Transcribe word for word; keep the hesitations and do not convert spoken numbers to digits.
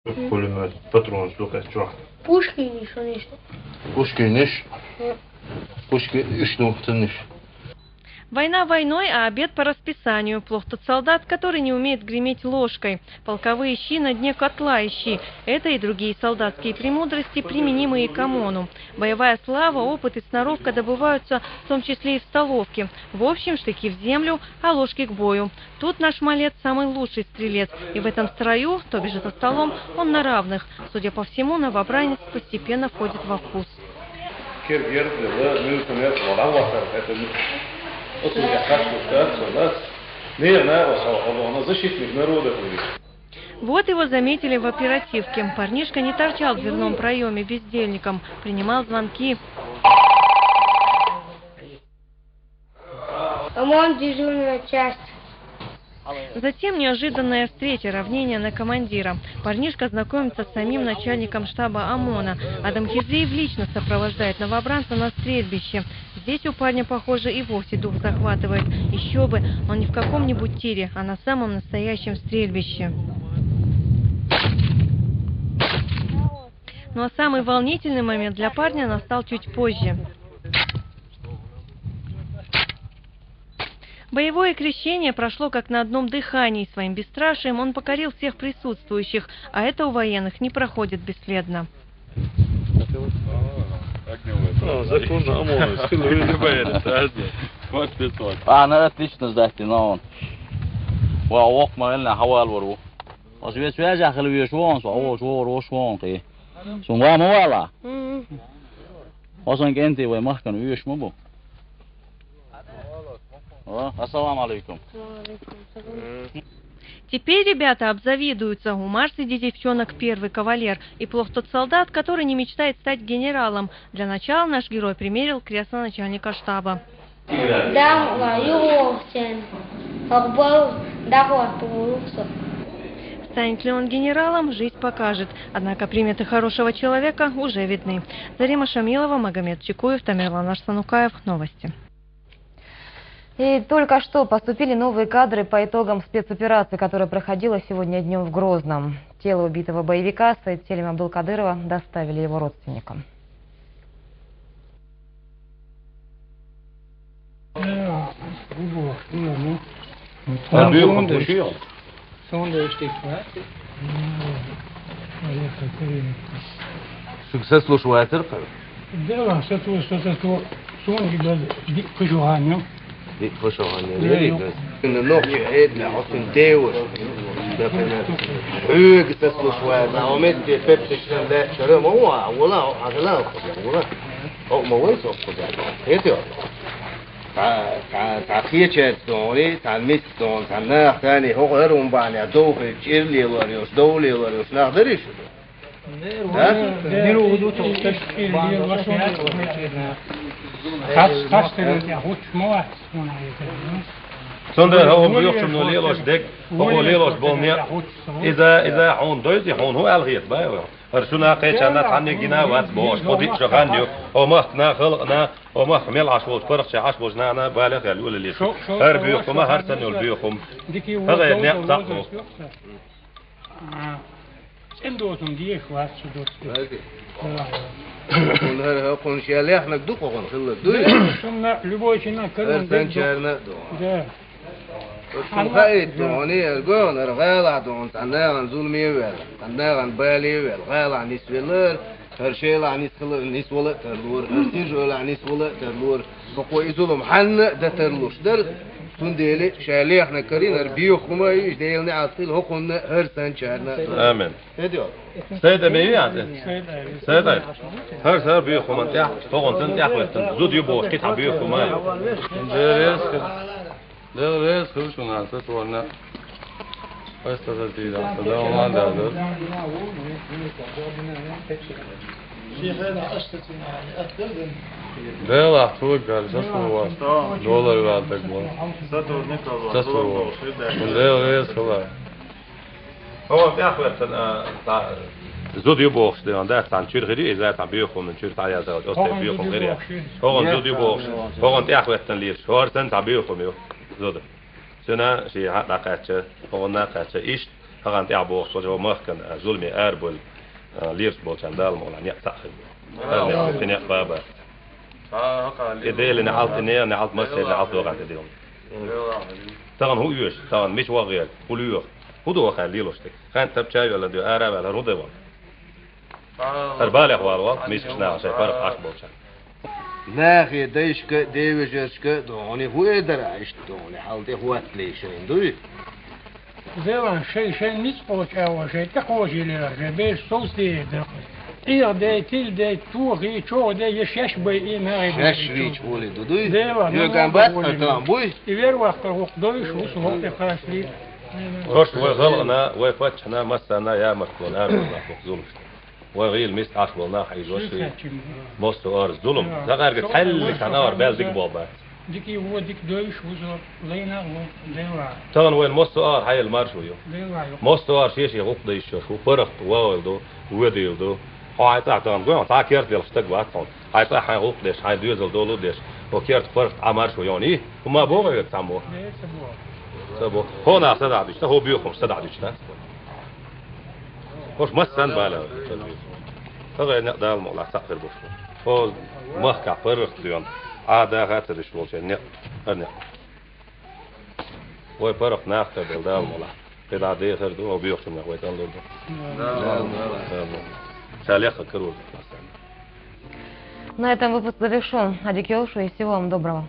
Пулемёт, патронаш ду кхетта чохь. Пушкинаш, конечно. Пушкинаш? Мгм. Пушки уьш ду, цуннаш. Война войной, а обед по расписанию. Плох тот солдат, который не умеет греметь ложкой. Полковые щи на дне котла ищи. Это и другие солдатские премудрости, применимые к ОМОНу. Боевая слава, опыт и сноровка добываются в том числе и в столовке. В общем, штыки в землю, а ложки к бою. Тут наш малец самый лучший стрелец, и в этом строю, то бишь за столом, он на равных. Судя по всему, новобранец постепенно входит во вкус. Кир герд лила, мюлкунес, вала вахар, это не... Осу я хаш куштар, солдат. Не, на, осал, она защитник народа, говорит. Вот его заметили в оперативке. Парнишка не торчал в дверном проеме бездельником, принимал звонки. ОМОН, дежурная часть. Затем неожиданная встреча, равнение на командира. Парнишка знакомится с самим начальником штаба ОМОНа. Адам Хизеев лично сопровождает новобранца на стрельбище. Здесь у парня, похоже, и вовсе дух захватывает. Еще бы, он не в каком-нибудь тире, а на самом настоящем стрельбище. Ну а самый волнительный момент для парня настал чуть позже. Боевое крещение прошло как на одном дыхании. Своим бесстрашием он покорил всех присутствующих, а это у военных не проходит бесследно. Ну, законно, а может, силы. Она отлично сдать, но он. Ва, ох, ма, эльна, хавал вару. Ос вес вяжа, хил веш вон, со, ос вор, ос вон, ты. Сун ва, ма вала. Мгм. Ос он кенти вай махкан веш ма бу. О, ассаламу алейкум. Ва алейкум салам. Теперь ребята обзавидуются. У Марс среди девчонок первый кавалер. И плох тот солдат, который не мечтает стать генералом. Для начала наш герой примерил кресло начальника штаба. Дам ва ювохчен. Хаббал дахват улуксо. Станет ли он генералом, жизнь покажет. Однако приметы хорошего человека уже видны. Зарема Шамилова, Магомед Чекуев, Тамерлан Арсанукаев. Новости. И только что поступили новые кадры по итогам спецоперации, которая проходила сегодня днём в Грозном. Тело убитого боевика Саид Селим Абдулкадырова доставили его родственникам. Шу сослушать ваьтар-кха? Да, сослу-, со-, со-, сослу-, сонги баз диъ кхы шу ханна. Диъ кхы шу ханна. Да, вери, да. Нохчи хьедна, хьо цуьнан деваш. Хьоьга сослушать ваьтар. Хьо метте пепсичан лаьчара ма ван, вала, хьо хьагала, вала. Хьо ма вай со кхуза. Хетий? Цхьа, цхьа, цхьа кхечаьрца догӀури, цхьа миска догӀун, цхьа нах тани, хӀокху хӀара хӀун бахьанехь дов хир, чӀир лелор йолуш, дов лелор йолуш нах дарий шу? Да? Цундела хӀокху боьхачунна лелош дерг, хӀокхо лелош болу некъ, иза, иза хьуна дойзи, хьуна хӀун аьлла хета, бай вай? ХӀара шуна кхечарна цхьанне гина а вац бохуш, кху диъ шо хан ю, хӀо махкана, халкъана, хӀо махка мел Ӏаш волчу паргӀатчехь Ӏаш болчу нахана бале а хила луьйла леш. ХӀара боьхума, хӀара санна йолу боьхума. ХӀара некъ цхьаъ бу. ЦӀена доцун дехаш вац шу доцу. Кхунна хӀара, хӀара кхунна шен лехнарг ду кхунна хилларг дуй? Шуна любой шинна карна хӀара санчарна а ду. Да. Оцунна хаийта ду хьуна, эрго, хӀара гӀалахь ду хьуна, цхьа нахана зуламе а ваьлла, цхьа нахана бале а ваьлла, гӀалахь нисвеллара, хӀара шелахь нисвала а тарлора, хӀара сиржа-эвлахь нисвала а тарлора. ХӀокхо и зулам хьанна а дан тарлуш дара, цундела ша лехна карийна хӀара боьха хӀума а ю, иза Делан неӀалт хила хӀокхунна а, хӀара санчарна а. Амин. Сайда ме ю ахьа? Сайда. ХӀара, хӀара боьха хӀуманна тӀехь, хӀокхунна тӀехь хӀоьттина зуда ю бохуш кхин цхьа боьха хӀума а ю. Дела реза хила шуна, аса тхуна. Аса тхаза тийра, аса да ма да. Делахь цо гар, са цо вац. Долар ваьлла даг бу. Са цо вац. Дела реза хила. ХӀокхунна тӀехь хӀоьттина, а, цхьа зуда ю бохуш де, дац, цхьана чуьра хир ю, иза цхьа боьха хӀуманна чуьра дӀаяздаьлча, оцу тӀе боьха хӀума хир ю. ХӀокхунна зуда ю бохуш, хӀокхунна тӀехь хӀоьттина лелаш, хӀара санна цхьа боьха хӀума ю зуда. Цуьнан шен хьан дӀакхаьчча, хӀокхунна а кхаьчча, иштта Тахана тӀехьа бохуш болчу махкана, а, зуламе арабевлла, а, лелаш болчарна Дала мукъалахь некъ цхьаъ хир бу. Амин. Арабевлла, кхин некъ баба. И Делан неӀалт, и нехан неӀалт, массеран неӀалт догӀан тӀе дилла. Тахана хӀун оьшу, тахана мича вахара, хӀун лоьху, хӀун ду ваха лелош дерг? Ханна тапча а йоьлла, дуьйна ара а ваьлла, хӀара хӀун дан ван? ХӀара балех вала вал, мискачу наха шайн паргӀат Ӏаш болчарна. Нахе дайшка а, девежаршка а догӀуни хӀун эр дара, иштта догӀуни хьал тӀе хӀоттале шайна, дуй? Делан шай, шайн ницкъ кхочу агӀор, шайн тӀе кхочийла, шайн бераш совцаде даккха. Ӏеха дей, тила дей, тохий, чӀогӀа дей, я шаьш байий, нахе шаьш дей, вийча чӀогӀа волий ду, дуй? Делан, йоьган бац, а там буй? И вер вахкар хӀокху дойуш ву со, хӀокху тӀе кхачале. Ош вай халкъана, вай паччахьна, массарна ямартло ара ваьлла хӀокху зуламашна. Вай гӀийла миска Ӏаш болу нах хьийзош и массо а ара зулам. Дакъаьрга цхьаьллиг хьан агӀор баьлла дика болу бац. Дика ву, дика дойуш ву со, лайна а ву, Делан. Тахана вайна массо а ара хьайла маршо ю. Делан ю. Массо а ара шен-шен гӀуллакх дан йиш йолуш ву, паргӀат вогӀийла ду, воьдийла ду. Хьо хьайн цӀахь тахана гой, хьо цхьа а керта делхаш стаг вац хьуна. Хьайн цӀахь хьайн гӀуллакх деш, хьайн доьзал долу а деш, хьо керта паргӀат Ӏа маршо йоьний? ХӀума богӀу вега цхьаммо? Ца бо. Хьо нах садахь дуьтуш, хьо боьхамаш садахь дуьтуш дац. Хьуш массанна бала. Тахана некъ Дала мукъалахь цхьаъ хир бу шун. Хьо махкахь паргӀат доьхна, Ӏа даха а ца деш волчеран некъ, хӀара некъ. Вай паргӀат нах тардала Дала мукъалахь. КхидӀа дехар ду, хьо боьхачунна вай тӀалур ду. Ша лекха карор ду массанна. На этом выпуск завершён. Адик йолуш и всего вам доброго.